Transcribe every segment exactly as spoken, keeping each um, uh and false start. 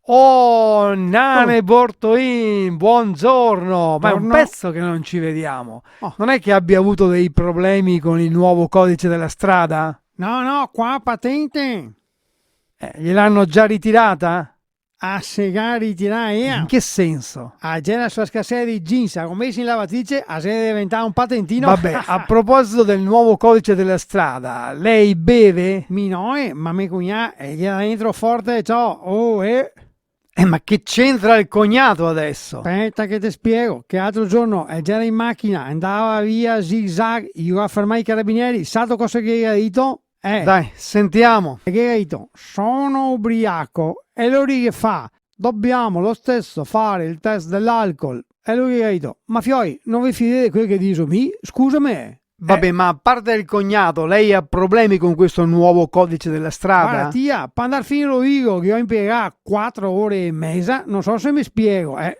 Oh, Nane Bortoin, buongiorno! Ma è un pezzo che non ci vediamo. Oh. Non è che abbia avuto dei problemi con il nuovo codice della strada? No, no, qua patente. Eh, gliel'hanno già ritirata? A se ga ritirà ea. In che senso? A gera so scarsea de jeans, a go meso in lavatrice, a xe deventà un patentino. Vabbè, a proposito del nuovo codice della strada, lei beve? Mi no, eh, ma me cugnà, eh, ghe la dentro forte, ciò, oh, eh. Eh, ma che c'entra il cognato adesso? Speta che te spiego, che l'altro giorno, eh, gera in machina, andava via zig zag, i ga fermà i carabinieri, sato cosa che i ga dito? Eh. Dai, sentiamo. E che ga dito? "Sono ubriaco." E lori che fa: "Dobbiamo lo stesso fare il test dell'alcol." E lu che ga dito: "Ma fioi, no ve fidè de quel che diso mi? Scusame." Vabbè, eh, ma a parte il cognato, lei ha problemi con questo nuovo codice della strada? Varda, tia, par andar fin a Rovigo, che go inpiegà quatro ore e meza, no so se me spiego, eh.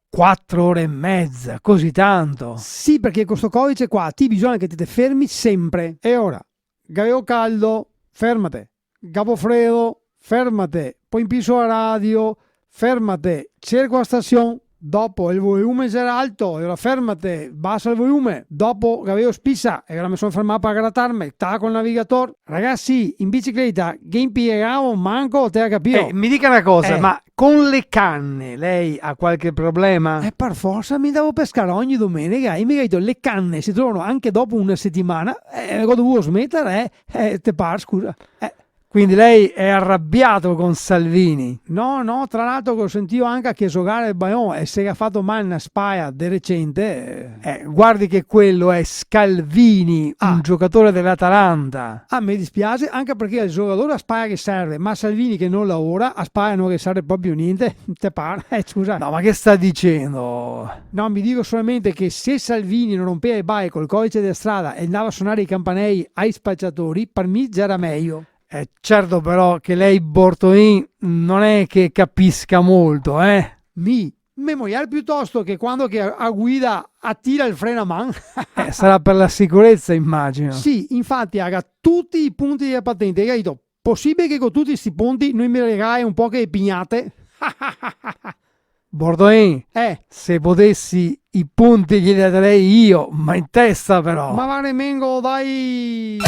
Quatro ore e meza, così tanto? Sì, parché co sto codice qua ti bisogna che te te fermi sempre. E ora, gaveo caldo, fermate. Gapo fredo, fermate. Po inpiso a radio, fermate. Cerco a stasion, dopo el volume gera alto, e ora fermate, basa el volume. Dopo gaveo spisa, e ora me son fermà par gratarme, taco el navigator. Ragasi, in bicicleta, che inpiegavo manco, te ga capìo? Eh, mi dica una cosa, eh, ma con le canne lei ha qualche problema? Eh, par forsa, mi ndavo a pescar ogni domenega, e mi ga dito, le canne se trovano anche dopo una setimana, eh, go dovuo smetar, eh, eh, te par, scusa. Eh. Quindi lei è arrabbiato con Salvini? No, no, tra l'altro che go sentìo anca che zogare el baion e se ga fato mal na spaia de recente, eh. Eh, guardi che quello è Scalvini, ah, un giocatore dell'Atalanta. Ah, me dispiase, anca parché el zogador a spaia ghe serve, ma Salvini che no lavora, a spaia no ghe serve proprio gnente, te par? Eh, scusa. No, ma che sta dicendo? No, mi digo solamente che se Salvini no rompea i bae col codice dea strada e ndava a sonare i campanei ai spaciatori, par mi gera mejo. Eh, certo però che lei, Bortoin, non è che capisca molto, eh? Mi? Me moiar piutosto che quando che a, a guida a tira el freno a man. Eh, sarà per la sicurezza, immagino. Sì, infati, a ga tuti i punti dea patente, e ga dito, "Posibile che co tuti sti punti no i me regale un poche de pignate?" Bordoin, eh, se potessi i punti glieli darei io, ma in testa però. Ma va remengo, dai!